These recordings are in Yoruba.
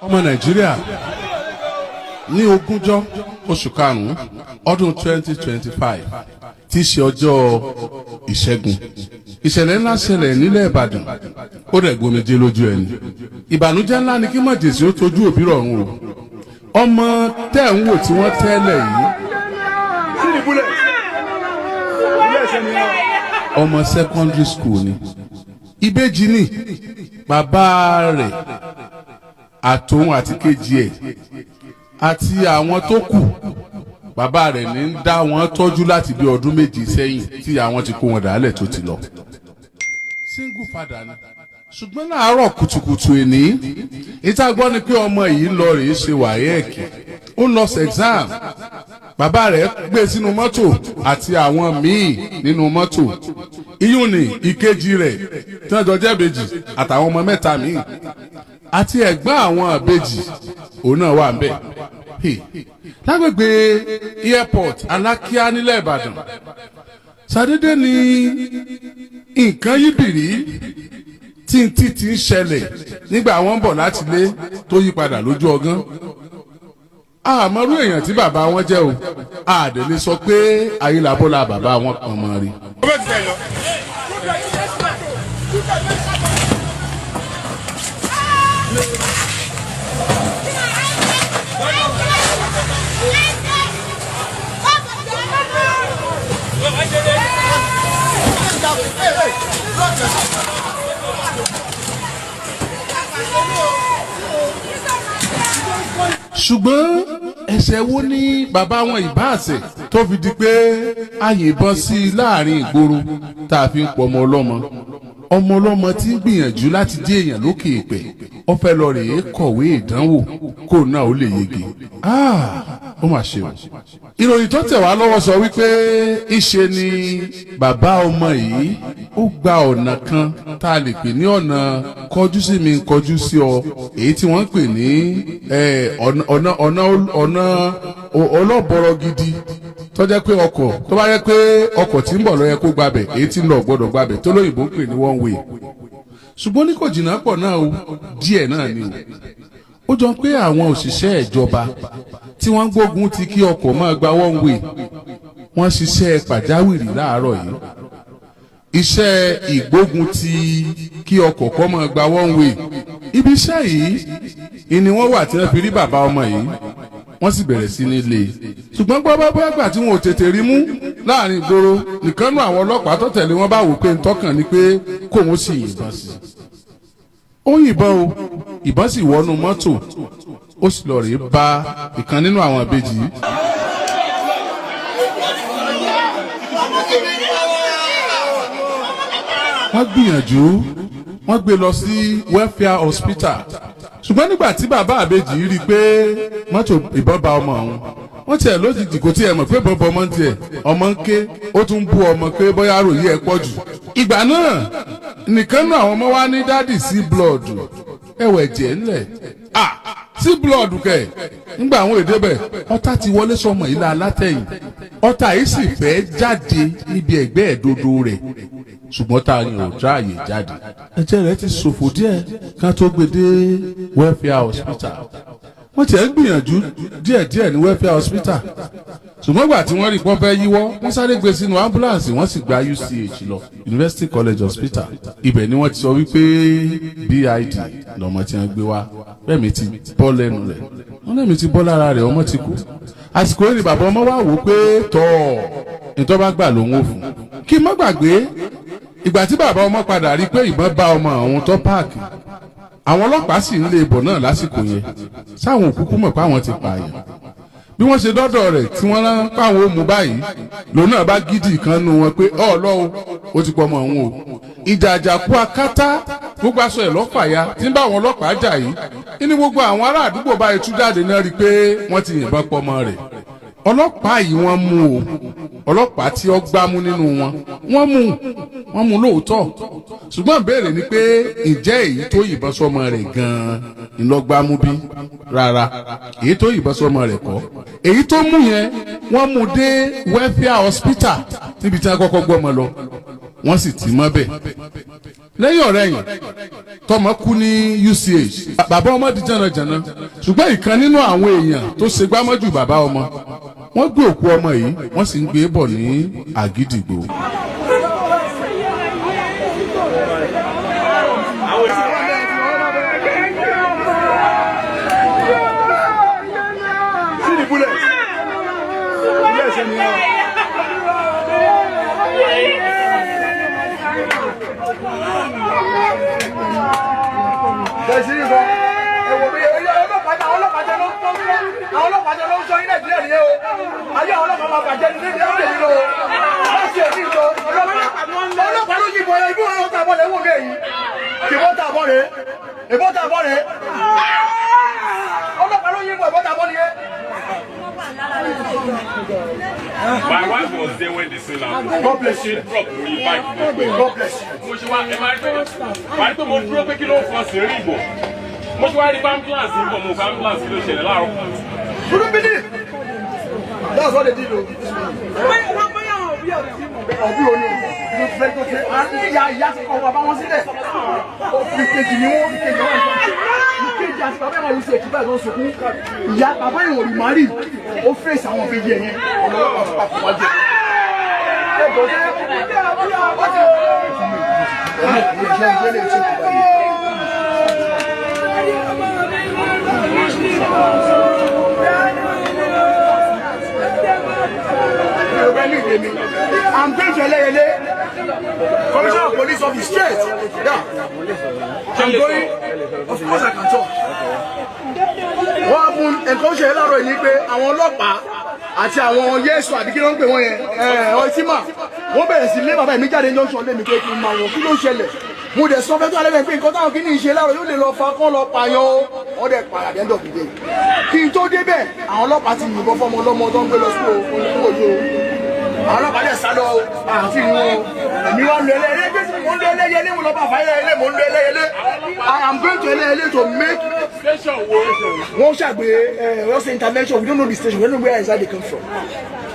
Ọmọ Nàìjíríà, ní 20 oṣù karùn-ún ọdún 2025, tí í ṣe ọjọ́ Ìṣẹ́gun, ìṣẹ̀lẹ̀ ńlá ṣẹlẹ̀ nílẹ̀ Ìbàdàn. Ó dẹ̀ gbomijé lójú ẹni. Ìbànújẹ́ ńlá ni kí mọ̀jèsí ó tójú òbí rọ̀rùn o. Ọmọ tẹ́ ń wò tí wọ́n tẹ́lẹ̀ yìí, ọmọ secondary school ni. Ìbejì ni bàbá rẹ̀, àtòun àti kejì ẹ̀ àti àwọn tó kù. Bàbá rẹ̀ ní ń dá wọn tọ́jú láti bí ọdún 7 sẹ́yìn tí àwọn ti kó wọn dàálẹ̀ tó ti lọ. Single father ni. Ṣùgbọ́n láàárọ̀ kùtùkùtù èní, ìta gbọ́ ni pé ọmọ yìí ń lọ rèé ṣe WAEC, ó ń lọ sí exam. Bàbá rẹ̀ gbé sínú mọ́tò àti àwọn míì nínú mọ́tò. Iyún ni ìkejì rẹ̀ tí wọ́n jọ jẹ́ ìbejì, àtàwọn ọmọ mẹ́ta míì, àti ẹ̀gbọ́n àwọn ìbejì, òun náà wà ńbẹ̀ lágbègbè airport Alákíá nílẹ̀ Ìbàdàn. Ṣàdédé ni nǹkan yí bìrí tí n tí ti ń ṣẹlẹ̀ nígbà wọ́n ń bọ̀ láti ilé tó yí padà lójú ọgán. Àmọ́rú èèyàn tí bàbá wọn jẹ́ o, àdèlè sọ pé ayélabọ́lá bàbá wọn kan mọ́ rí. Ṣùgbọ́n ẹ̀ṣẹ̀ wo ni bàbá wọn ìbáàṣẹ̀ tó fi di pé a yìnbọn sí i láàrin ìgboro tá a fi ń pọ̀ ọmọ ọlọ́mọ? Ọmọ ọlọ́mọ tí ń gbìyànjú láti dé èèyàn lókè èpẹ̀, ó fẹ́ lọ rèé kọ̀wé ìdánwò kó náà ó lè yege. Ó mà ṣe o. Ìròyìn tó tẹ̀ wá lọ́wọ́ sọ wípé ìṣe ni bàbá ọmọ yìí ó gba ọ̀nà kan tá a lè pè ní ọ̀nà kọjú sí mi kọjú sí ọ, èyí tí wọ́n ń pè ní ọ̀nà ọ̀nà ọlọ́bọ̀rọ̀ gidi, tó jẹ́ pé ọkọ̀ tó bá yẹ pé ọkọ̀ tí ń bọ̀ ló yẹ kó gbabẹ̀, èyí tí ń lọ gbọ́dọ̀ gbabẹ̀, tó lóyìnbó ń pè ní one way. Ṣùgbọ́n ní kò jìnnà pọ̀ náà o, díẹ̀ náà ni o. Ó jọ pé àwọn òṣìṣẹ́ ìjọba tí wọ́n ń gbógun ti kí ọkọ̀ máa gba one way, wọ́n ṣiṣẹ́ pàjáwìrì láàárọ̀ yìí. Iṣẹ́ ìgbógun ti kí ọkọ̀ kó máa gba one way, ibi iṣẹ́ yìí ni wọ́n wà tí wọ́n fi rí bàbá ọmọ yìí. Wọ́n sì bẹ̀rẹ̀ sí ní lé e. Ṣùgbọ́n gbọ́ bá bá gbà tí wọn ò tètè rí mú láàrin ìgboro nìkan nú, àwọn ọlọ́pàá tó tẹ̀lé wọn bá wò pé ntọ́kàn ni pé kóun sì yìnbọn sí i. Ó yìnbọn o, ìbọn sì wọnú mọ́tò, ó sì lọ rèé bá ìkan nínú àwọn ìbejì yìí. Wọ́n gbìyànjú, wọ́n gbé lọ sí welfare hospital. Ṣùgbọ́n nígbà tí bàbá àbejì rí i pé mọ́tò ìbọn bá ọmọ òun, wọ́n tiẹ̀ lójijì, kò tiẹ̀ mọ̀ pé ìbọn bọ ọmọ tiẹ̀, ọmọ ń ké, ó tún bú ọmọ pé bóyá ròyìn ẹ̀ pọ̀ jù. Ìgbà náà nìkan náà àwọn ọmọ wa ní, "Daddy, see blood, ẹ̀wẹ̀ jẹ́ ńlẹ̀." Ah, see blood kẹ̀! Ńgbà àwọn èdè bẹ̀, ọ̀tá ti wọlé sọmọ yìí la alátẹ̀yìn. Ọ̀tá yìí sì fẹ́ jáde níbi ẹ̀gbẹ́ ẹ̀dodo rẹ̀, ṣùgbọ́n tá a yàn ò ráàyè jáde. Ẹ̀jẹ̀ rẹ̀ ti ṣòfò díẹ̀ ká tó gbé dé welfare hospital. Wọ́n tiẹ̀ ń gbìyànjú díẹ̀díẹ̀ ní welfare hospital, ṣùgbọ́n gbà tí wọ́n rí pọ́n fẹ́ yíwọ́, wọ́n sáré gbé sínú ambulance, wọ́n sì gba UCH lọ, University College Hospital. Ibẹ̀ ni wọ́n ti sọ wípé BID lọ́mọ tí wọ́n gbé wá. Bẹ́ẹ̀ mi ti bọ́ lẹ́nu rẹ̀, wọ́n lẹ́mi ti bọ́ lára rẹ̀, ọmọ ti kú. Àsìkò yìí ni bàbá ọmọ wa wò pé tọ́ ìtọ́ bá gbà lòun ò fún. Kí n má gbàgbé, ìgbà tí bàbá ọmọ padà rí pé ìbọn bá ọmọ àwọn tó park, àwọn ọlọ́pàá sì ń lé ibọ̀ náà lásìkò yẹn, sáwọn òkúkú mọ̀ pé àwọn ti pààyàn. Bí wọ́n ṣe dọ́dọ̀ rẹ̀ tí wọ́n rán páwọn ó mú báyìí, lòun náà bá gidi kan nu wọn pé ọ̀ lọ́wọ́ ó ti pọ̀ ọmọ òun o. Ìjà àjàkú akátá, gbogbo aṣọ ẹ̀ lọ́fàya tí ń bá àwọn ọlọ́pàá jà yìí ní gbogbo àwọn ará àdúgbò báyìí tú jáde náà rí i pé wọ́n ti yìnbọn pọ̀ ọmọ rẹ̀. Ọlọ́pàá yìí wọ́n mú o. Ọlọ́pàá tí ó gbámú nínú wọn, wọ́n mú, wọ́n mú lóòótọ́. Ṣùgbọ́n ìbéèrè ni pé, ǹjẹ́ èyí tó yìnbọn sọmọ rẹ̀ gan-an ńlọgbámú bí? Rárá, èyí tó yìnbọn sọmọ rẹ̀ kọ́. Èyí tó mú yẹn, wọ́n mú dé welfare hospital níbi tí wọ́n kọ́kọ́ gbọ́mọ lọ, wọ́n sì tì mọ́ bẹ́ẹ̀. Lẹ́yìn ọ̀rẹ́yìn, Tọmọ kú ní UCH, bàbá ọmọ di jànàjànà. Ṣùgbọ́n ìkan nínú àwọn èèyàn tó ṣe gbámọ́jù bàbá ọmọ, wọ́n gbé òkú ọmọ yìí, wọ́n sì ń gbé bọ̀ ní Àgídìgbò. See the bullet. Bullet ṣe ni wọn. Bẹ́ẹ̀ sí nìkan. Ẹ wò bí ọlọ́pàá jẹ́, ọlọ́pàá jẹ́ ló ń tọ́, àwọn ọlọ́pàá jẹ́ ló ń sọ ní Nàìjíríà nìyẹn o. Ayé àwọn ọlọ́pàá máa bàjẹ́ ní ní ọ̀dẹ̀ nínú o. Láti ẹ̀mí ìjọ ọlọ́pàá ló yìnbọn ẹ, ibú ọ̀rọ̀ tàbọ̀ lẹ́wọ̀n mi èyí. Ìbọn tàbọ̀ rẹ̀, ìbọn tàbọ̀ rẹ̀. Ọlọ́pàá ló yìnbọn, ìbọn tàbọ̀ nìyẹn. My wife was there when the scene happened. God bless you. She drop lórí bike lẹ́gbẹ̀ẹ́. God bless you. Mo ṣe wá ẹ máa rí pé wàá rí pé mo dúró pé kí ló ń fọ sí rí ìbò. Mo ṣe wá rí pé ambulance ń bọ̀, mo fọ ambulance, kí ló ṣẹlẹ̀ láàárọ̀? Couldn't believe. That's what they did o. Ọ̀bí wo ni o fẹ́ tó ṣe? A ní ìyá, ìyá ti kọ̀ wọ́n bá wọn sílẹ̀. Ìkejì ni wọ́n, ìkejì wọn. Ìkejì àti bàbá ìwọ̀n ṣe ìkíbà tó ń sunkún. Ìyá bàbá ìwọ̀n rí màrí. Ó fèsì àwọn ìbejì ẹ̀ yẹn. Ọ̀nà ọlọ́pàá ti pàpọ̀ wájú. Ẹ jọ ṣé ó ti. Ìṣe ìgbélé ti kù báyìí. I'm going to Eleyele, Commissioner of Police Office straight. Yeah. I'm going. Of course I can talk. What happened? Nǹkan ṣe láàárọ̀ yìí ni pé àwọn ọlọ́pàá àti àwọn Yẹ́sù àbí kí ló ń pè wọ́n yẹn, ọtí mà, wọ́n bẹ̀rẹ̀ sí lé bàbá mi jáde ní junction lé mi pé kí n máa wọ̀ kí ló ń ṣẹlẹ̀. Mo dẹ̀ sọ fẹ́ tó alẹ́ bẹ́ẹ̀ pé nǹkan táwọn kìíní ṣe láàárọ̀ yóò lè lọ fa kán lọ pààyàn o. Wọ́n dẹ̀ pààyàn at the end of the day. Kí n tó débẹ̀, àwọn ọlọ́pàá ti yìnbọn fọ́mọ ọlọ́mọ tó ń gbé lọ sí òkú. Àwọn ọlọ́pàá dẹ̀ sá lọ àti ìwọ̀n. Èmi wá ń lọ Ẹlẹ́yẹlé, mo ń lọ Ẹlẹ́yẹlé, mo lọ bá fàyẹ ẹlẹ́, mo ń lọ Ẹlẹ́yẹlé. I am going to Ẹlẹ́yẹlé to make Station wo? Wọ́n ṣàgbé ẹ, wọ́n ṣe intervention. We don't know the station, we don't know where exactly they come from.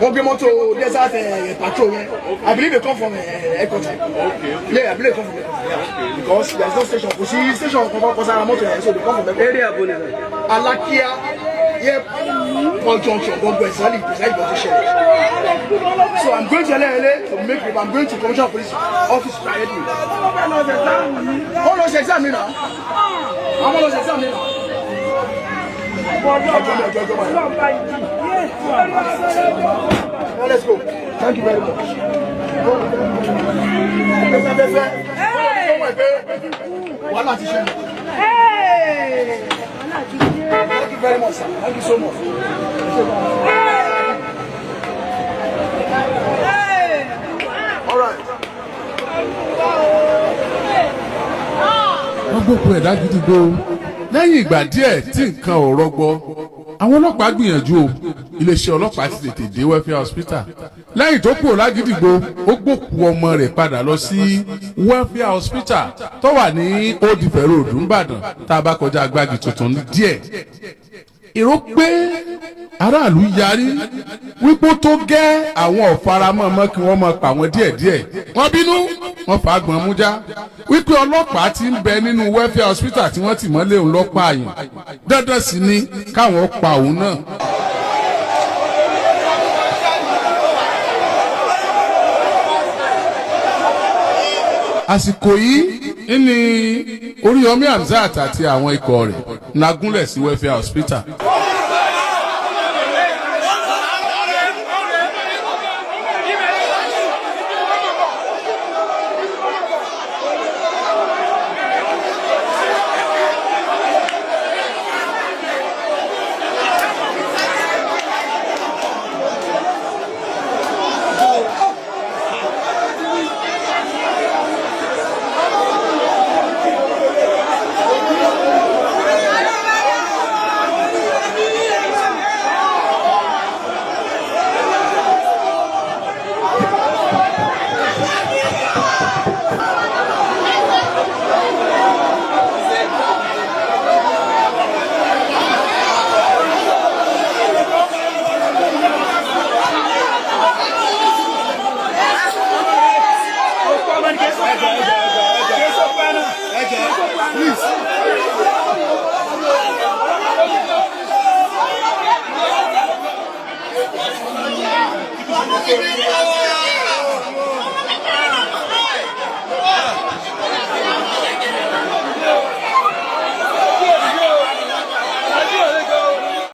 Wọ́n gbé mọ́tò desert patrol yẹn. I believe they come from headquarter. Yeah, I believe they come from headquarter, yeah. Because there is no station, kò sí station kankan kọ sára mọ́tò yẹn, so they come from headquarter. Area bo ni sir? Alakia airport junction gbogbo, exactly, precisely bó ti ṣẹlẹ̀. So I'm going to Ẹlẹ́yẹlé to make it. I'm going to Commissioner of Police office directly. Wọ́n lọ ṣe exam mi náà, àwọn lọ ṣe exam mi náà. Ọjọ́ mi, ọjọ́, ọjọ́ báyìí. Now let's go. Thank you very much. Afẹ́fẹ́ wàhálà ti ṣẹlẹ̀. Thank you very much, sir. Thank you so much. All right. Wọ́n gbókun ẹ̀dá gidigbo. Lẹ́yìn ìgbà díẹ̀ tí nǹkan ò rọgbọ, àwọn ọlọ́pàá gbìyànjú o. Iléeṣẹ́ ọlọ́pàá ti tètè dé Welfare Hospital. Lẹ́yìn tó kúrò lágídìgbò, ó gbókù ọmọ rẹ̀ padà lọ sí Welfare Hospital tó wà ní Old Ife Road ńbàdàn, tá a bá kọjá Agbági Tuntun díẹ̀. Èrò pé aráàlú yarí wípé ó tó gẹ́, àwọn ọ̀faramọ́ mọ́ kí wọ́n máa pa àwọn díẹ̀díẹ̀. Wọ́n bínú, wọ́n fà á gbọ́n mújá wípé ọlọ́pàá ti ń bẹ nínú Welfare Hospital tí wọ́n tì mọ́lé òun lọ́pàá àyàn, dandan sì ni káwọn pa òun náà. Àsìkò yìí ní Oríyọmí Hamzat àti àwọn ikọ̀ rẹ̀ nagúnlẹ̀ sí Welfare Hospital. Ọmọ mi.